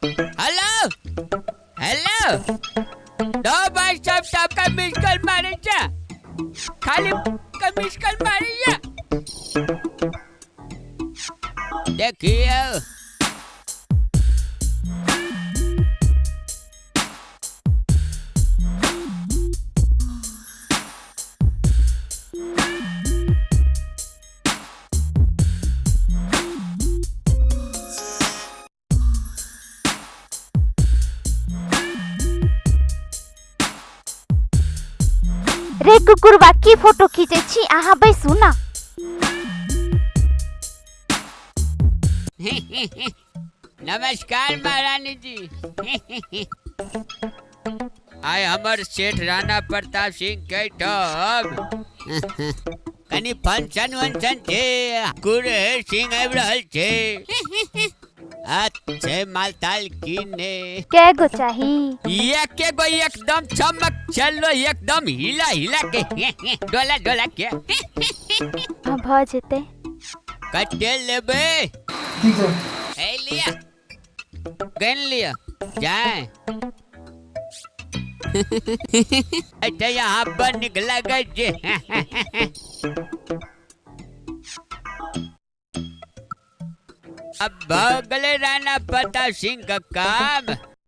Hello hello, दो भाई साहब सबका मिस कॉल मारे जा, खाली का मिस कॉल मारे जा। देखियो रे कुकुरबा की फोटो खींचे छी, अहाँ बैसू ना। नमस्कार महारानी जी। आइ हमर सेठ राणा प्रताप सिंह के ठाम कनी फंक्शन वंक्शन छै, कुरहे सिंह आबि रहल छै। अच्छे माल ताल कीने। कै गो चाही? एके गो एकदम चमक चलो, एकदम हिला हिला के, डोला डोला के। हाँ, भ जेतै। कते लेबै? ठीक है। ए लिया, गन लिया, जाए। अच्छा यहाँ पर निकला गए। अब भऽ गेलै राणा प्रताप सिंह का काम।